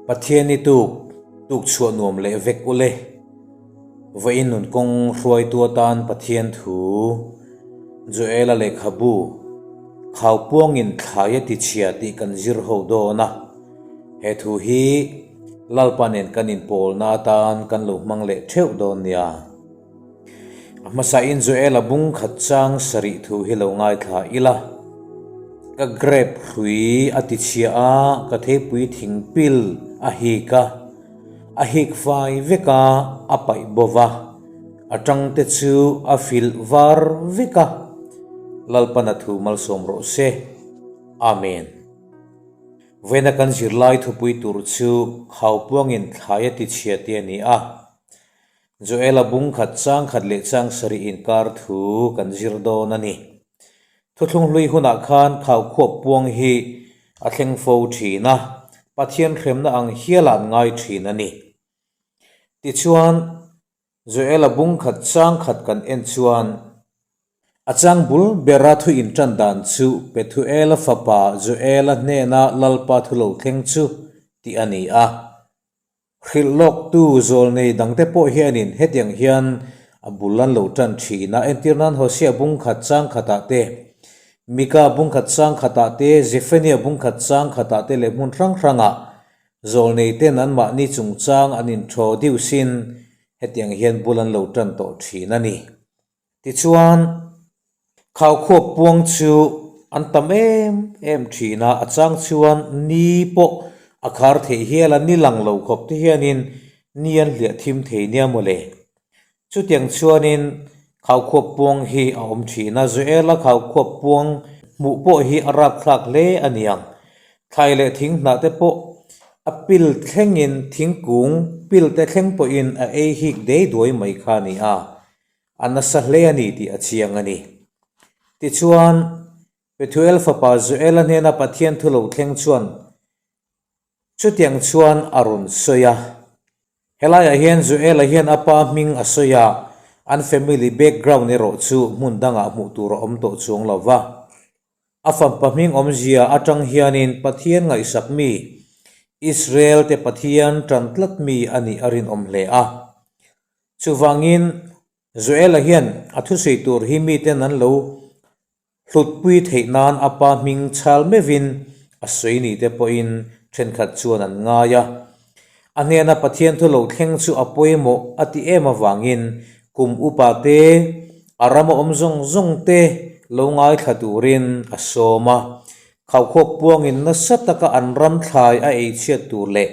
Pathian i tuk tuk chhuah nuam leh vek ule. Vawiin nun kawng hruaitu atan Pathian thu Joela lehkhabu Khaupuangin thlai a tichhia tih kan zir ho dawn a. He thu hi Lalpa nen kan inpawlna atan kan lo hmang leh theuh dawn nia. A hmasain Joela bung khat chang sarih thu hi lo ngaithla ila. Ka grep hrui a tichhia a, ka theipui thing pil a hik a, a hik fai vek a, a paih bo va, a tangte chu a filh var vek a. Lalpana thu malsawm rawh se. Amen. Vawiina kan zirlai thupui tur chu Khaupuangin thlai a tichhia tih a ni a. Joela bung khat chang khat leh chang sarih inkar thu kan zir dawn a ni. Thuthlung hlui hunah khan Khaukhuap puang hi a thleng fo thin a, Pathian hremna ang hiala an ngai thin a ni. Tichuan, Joela bung khat chang khat kan en chuan a chang bul bera thu intan dan chu Pethuela fapa Joela hnena Lalpa thu lo thleng chu tih a ni a. Hrilh lawktu zawlnei dangte pawh hianin hetiang hian a bul an lo tan thin a, entir nan Hosea bung khat chang khatah te, Mika bung khat chang khatah te, Zephaniah bung khat chang khatah te leh hmun hrang hrangah zawlnei ten anmahni chungchang an inthaw diusin hetiang hian bul an lo tan tawh thin a ni. Tichuan, Khaukhuap puang chu an tam em em thin a, a chang chuan ni pawh a khar theih hial a, ni lang lo khawp te hianin ni an hliah thim thei nia mawle. Chutiang chuanin Khaukhuap puang hi a awm thin a, Joela Khaukhuap puang hmuh pawh hi a rapthlak hle a niang. Thlai leh thing hnah te pawh a pil thlengin thingkung pil te thleng pawhin a ei hik dei duai mai kha a ni a. A nasa hle a ni tih a chiang a ni. Tichuan, Pethuel fapa Joela hnena Pathian thu lo thleng chuan chutiang chuan a rawn sawi a. Helaiah hian Joela hian a pa hming a sawi a, an family background erawh chu hmun dangah hmuh tur a awm tawh chuang lo va. A fapa hming awmzia atang hianin Pathian ngaihsak mi, Israel te Pathian tan tlat mi a nih a rinawm hle a. Chuvangin, Joela hian a thusawi tur hi miten an lo hlutpui theih nan a pa hming chhal meuhin a sawi ni te pawhin thenkhat chuan an ngai a. A hnena Pathian thu lo thleng chu a pawimawh a ti em avangin kum upa te, a rama awm zawng zawng te lo ngaithla turin a sawm a. Khaukhawp puangin nasa taka an ram thlai a eichhiat tur leh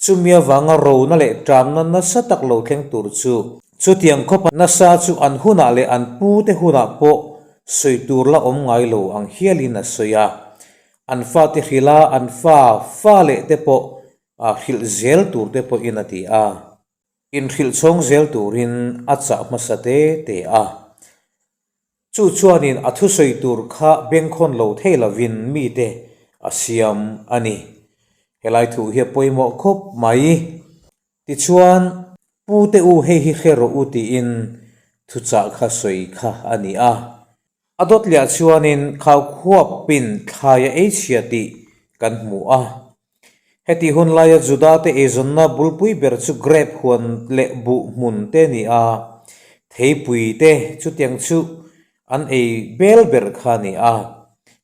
Chumi avanga rona leh ṭamna nasa tak lo thleng tur chu chutiang khawpa nasa chu an hunah leh an pute hunah pawh sawi tur la awm ngai lo ang hialin a sawi a. An fate hrilh a, an fa fa leh te pawh hrilh zel tur te pawhin a ti a. Inhrilh chhawng zel turin a chah hmasa te te a. Chu chuanin a thusawi tur kha bengkhawn lo thei lovin mite a siam a ni. Helai thu hi a pawimawh khawp mai. Tichuan, Pu te u hei hi hre rawh u tiin thuchah kha sawi kha a ni a. A dawt liah chuanin Khaukhuapin thlai a ei chhia tih kan hmu a. Heti hun laia Juda-te eizawnna bulpui ber chu grep huan leh buh hmun te a ni a, theipui te chutiang chu an ei bel ber kha a ni a.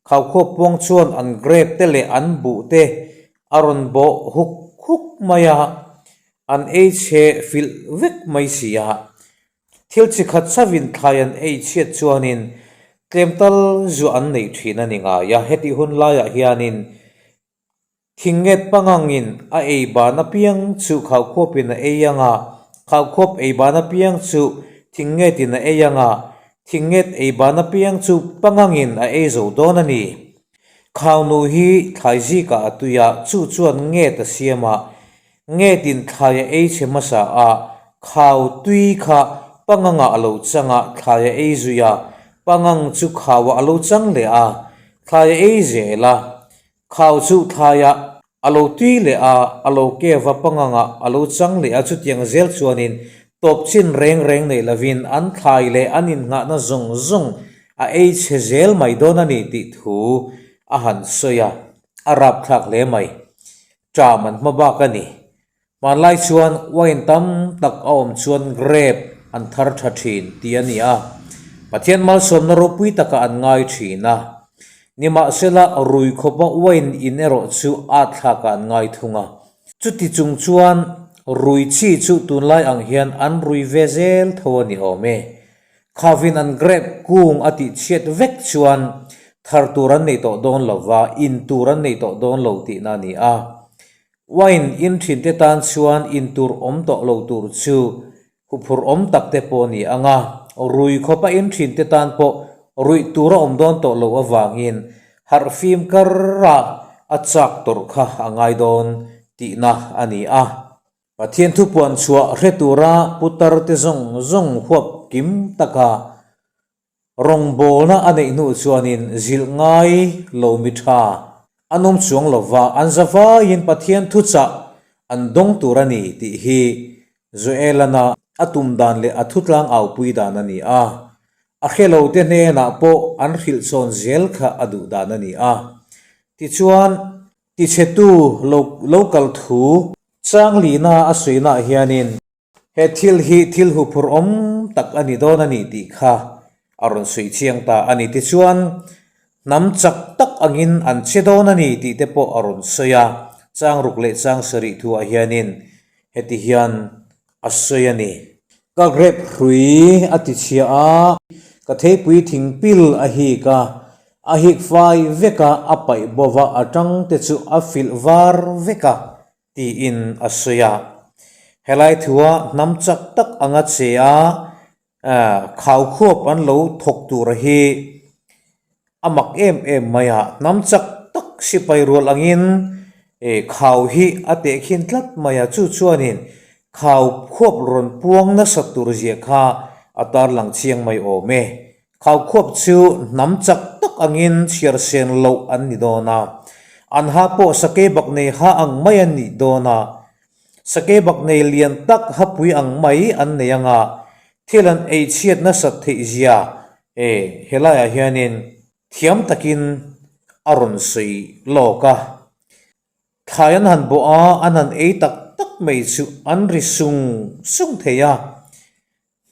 Khaukhuap puang chuan an grep te leh an buh te a rawn bawh huk huk mai a, an ei chhe filh vek mai si a. Thil chi khat chauhin thlai an ei chhiat chuanin tlem tal zu an nei thin a ni ngai a, hetih hun laiah hianin Thingnget pangangin a ei ban apiang chu khaukhuapin a ei ang a, khaukhuap ei ban apiang chu thingngetin a ei ang a, thingnget ei ban apiang chu pangangin a ei zo dawn a ni. Khaunu hi thlai zikah a tui a, chu chuan nget a siam a, ngetin thlai a ei chhe hmasa a, khau tui kha pangangah a lo chang a, thlai a ei zui a, pangang chu khauah a lo chang leh a, thlai a ei zel a, Khau chu thlaiah a lo tui leh a, a lo kev a pangangah a lo chang leh a, chutiang zel chuanin tawp chin reng reng nei lovin an thlai leh an innghahna zawng zawng a ei chhe zel mai dawn a ni tih thu a han sawi a, a rapthlak hle mai. Ṭam an hma bak a ni. Hmanlai chuan wine tam tak a awm chuan grape an thar ṭha ṭhin tih a ni a, Pathian malsawmna ropui takah an ngai ṭhin a. Nimahsela, rui khawpa wine in erawh chu at thlakah an ngai thung a. Chuti chung chuan rui chi chu tunlai ang hian an rui ve zel tho a ni awm e. Khavin an grape kung a tih chhiat vek chuan thar tur an nei tawh dawn lo va, in tur an nei tawh dawn lo tihna a ni a. Wine in thinte tan chuan in tur awm tawh lo tur chu huphurh awm tak te pawh a ni ang a, rui khawpa in thinte tan pawh ruih tur a awm dawn tawh loh avangin harh fim kar a a chak tawrh kha a ngai dawn tihna a ni a. Pathian thupuan chhuah hre tura putar te zawng zawng huap kim taka rawngbawlna a neih hnu chuanin zilh ngai lo mi tha an awm chuang lova an zavaiin Pathian thuchah an dawng tur a ni tih hi Joelana a tum dan leh a thutlang aupui dan a ni a. A hre lo te hnenah pawh an hrilh chhawn zel kha a duh dan a ni a. Tichuan, Tichhetu lo lo kal thu Changlina a sawiinaah hianin he thil hi thil huphurh awm tak a ni dawn a ni tih kha a rawn sawi chiang ta a ni. Tichuan, hnam chak tak angin an che dawn a ni tih te pawh a rawn sawi a, Changruk leh Changsarih thuah hianin heti hian a sawi a ni. Ka grape hrui a ti chhia a, ka theipui thing pil a hik a, a hik fai vek a, a paih bova a tang te chu a filh var vek a, tiin a sawi a. Helai thua hnam chak tak anga che a, Khau khuap an lo thawk tur hi a mak em em mai a, hnam chak tak sipai rual angin khau hi a tehkhin tlat mai a, chu chuanin khau khuap rawn puang nasat tur zia kha a tarlang chiang mai awm e. Khau khuap chu hnam chak tak angin chhiar sen loh an ni dawn a, an ha pawh sakei bak nei ha ang mai an nih dawn a, Sakei bak nei lian tak hapui ang mai an nei anga thil an ei chhiat nasat theih zia e helaiah hianin thiam takin a rawn sawi lawk a. Thlai an han bawh a, an han ei tak tak mai chu an ri sung sung thei a.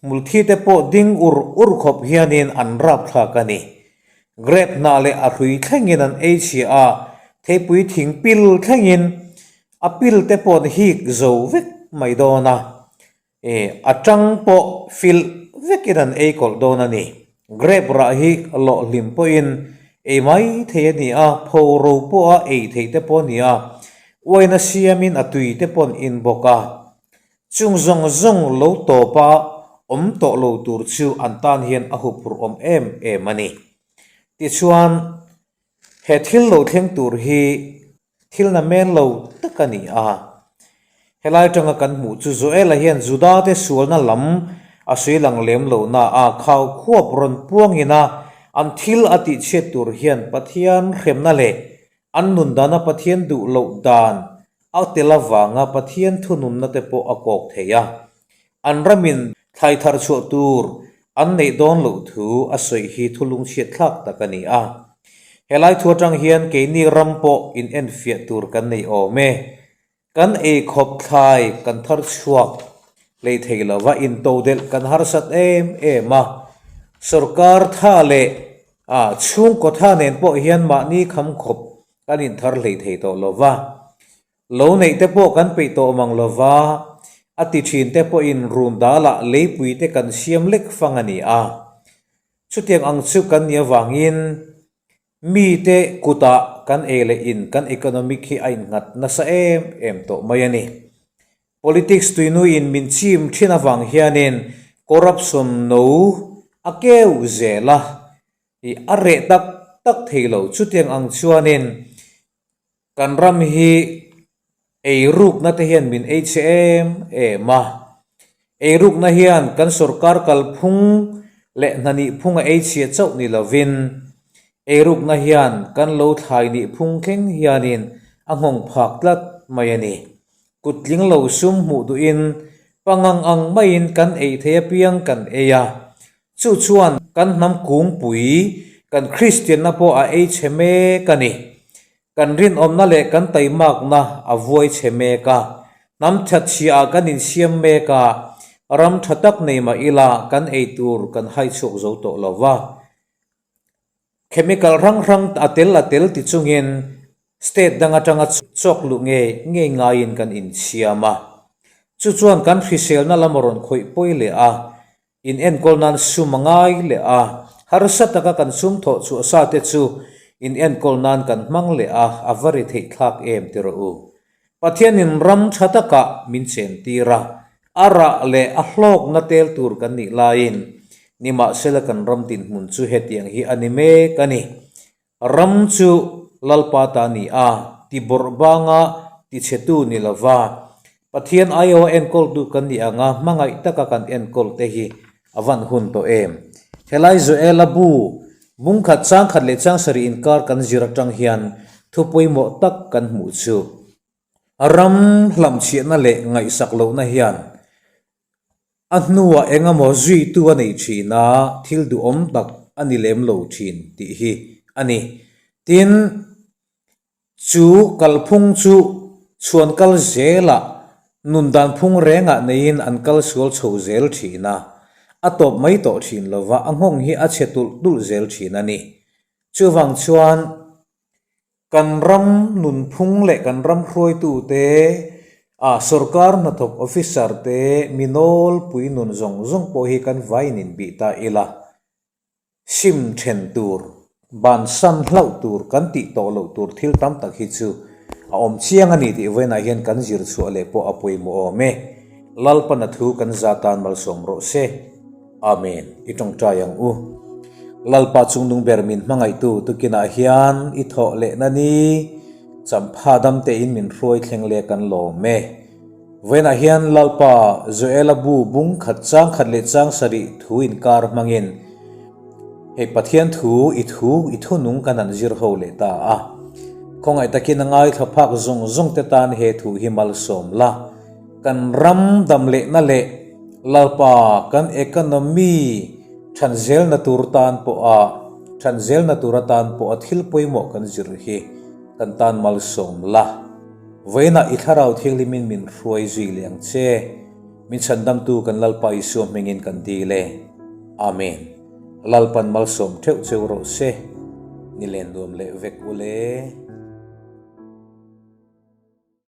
Hmulthi te pawh ding ur ur khawp hianin an rap thlak a ni. Grape hnah leh a hrui thlengin an ei chhia a, theipui thing pil thlengin a pil te pawh an hik zo vek mai dawn a, e a tang pawh filh vekin an ei kawlh dawn a ni. Grape rah hi lawh hlim pawhin ei mai thei a ni a, pho ro pawha ei theih te pawh a ni a, uain a siamin a tui te pawh an in bawk a. Chung zawng zawng lo tawpa awm tawh lo tur chu an tan hian a huphurh awm em em a ni. Tichuan, he thil lo thleng tur hi thil na men lo tak a ni a. Helai atanga kan hmuh chu Joela hian Judate sualna lam a sawi lang lem lo na a, khau khuap rawn puangin a, an thil a tihchhiat tur hian Pathian hremna leh An nun dana Pathian duh loh dan a tel avanga Pathian thununna te pawh a kawk thei a. An ramin thlai thar chhuah tur an neih dawn loh thu a sawi hi thu lungchhiat thlak tak a ni a. Helai thu atang hian keini ram pawh in enfiah tur kan nei awm e. Kan ei khawp thlai kan thar chhuak hlei thei lo va, intodelh kan harsat em em a. Sorkar tha leh chhungkaw tha nen pawh hian mahni kham khawp kan inthar hlei thei tawh lo va. Lo neih te pawh kan peih tawh mang lo va, a ti thin te pawhin run dalah leipui te kan siam lek fang a ni a. Chutiang ang chu kan nih avangin Mite kutah kan ei leh in kan economic hi a innghat nasa em em tawh mai a ni. Politics tuinuin min chim thin avang hianin corruption no a keu zel a, ih a reh tak tak thei lo. Chutiang ang chuanin kan ram hi Eirukna te hian min ei chhe em em a, eirukna hian kan sorkar kalphung leh hnanih phung a ei chhia chauh ni lovin eirukna hian kan lo thlai nih phung thleng hianin a nghawng phak tlat mai a ni. Kut tling lo sum hmuh duhin pangang ang maiin kan ei thei apiang kan ei a, chu chuan kan hnam kungpui kan Kristianna pawh a ei chhe mek a ni. Kan rinawmna leh kan taimakna a vuai chhe mek a, hnam thatchhiah kan insiam mek a, ram tha tak nei mah ila kan ei tur kan hai chhuak zo tawh lo va. Chemical hrang hrang a tel a tel ti chungin state dang atanga chawk luh ngei ngei ngaiin kan insiam a. Chu chuan kan hriselna lam a rawn khawih pawi leh a, In enkawl nan sum a ngai leh a, harsa taka kan sum thawh chhuah sa te chu in enkawl nan kan hmang leh a, a va ri theih thlak em ti rawh u. Pathianin ram tha takah min chen tir a, a rah leh a hlawkna tel tur kan nih laiin nimahsela kan ram dinhmun chu hetiang hi a ni mek a ni. Ram chu Lalpa ta ni a, ti bawrh banga tichhetu ni lova, Pathian aiawa enkawltu kan nih anga hmangaih taka kan enkawl te hi a van hun tawh em? Helai Joela bu bungkhat changkhat leh changsarih inkar kan zir atang hian thu pawimawh tak kan hmuh chu. Ram hlamchhiahna leh ngaihsak lohna hian a hnuah eng emaw zuitu a nei thin a, thil duhawm tak a ni lem lo thin tih hi a ni. Tin, chu kalphung chu chhuan kal zelah nun dan phung rengah neiin an kal sual chho zel thin a, a tawp mai tawh thin lova a nghawng hi a chhe tulh tulh zel thin a ni. Chuvang chuan. Kan ram nunphung leh kan ram hruaitute, a sorkar hnathawk officer te, mi nawlpui nun zawng zawng pawh hi kan vaiin inbih ta ila. Sim then tur, bansan hlauh tur, kan tih tawh loh tur thil tam tak hi chu a awm chiang a ni tih vawiinah hian kan zir chhuah leh pawh a pawimawh awm e. Lalpana thu kan za tan malsawm rawh se. Amen. I tawngtai ang u. Lalpa chungnung ber min hmangaihtu tukinah hian i thawh lehna ni champha dam tein min hruai thleng leh kan lawm e. Vawiinah hian Lalpa Joela bu bung khat chang khat leh chang sarih thu inkar hmangin hei Pathian thu i thu i thunung kan han zir ho leh ta a. Khawngaih takin a ngaithla phak zawng zawng te tan he thu hi malsawm la. Kan ram dam lehna leh Lalpa kan economy than zelna tur tan pawha than zelna tur atan pawha thil pawimawh kan zir hi kan tan malsawm la. Vawiinah i Thlarau Thianghlimin min hruai zui leh ang che. Min chhandamtu kan Lalpa Isua hmingin kan dil e. Amen. Lalpan malsawm theuh cheu rawh se. Ni len nuam leh vek ule.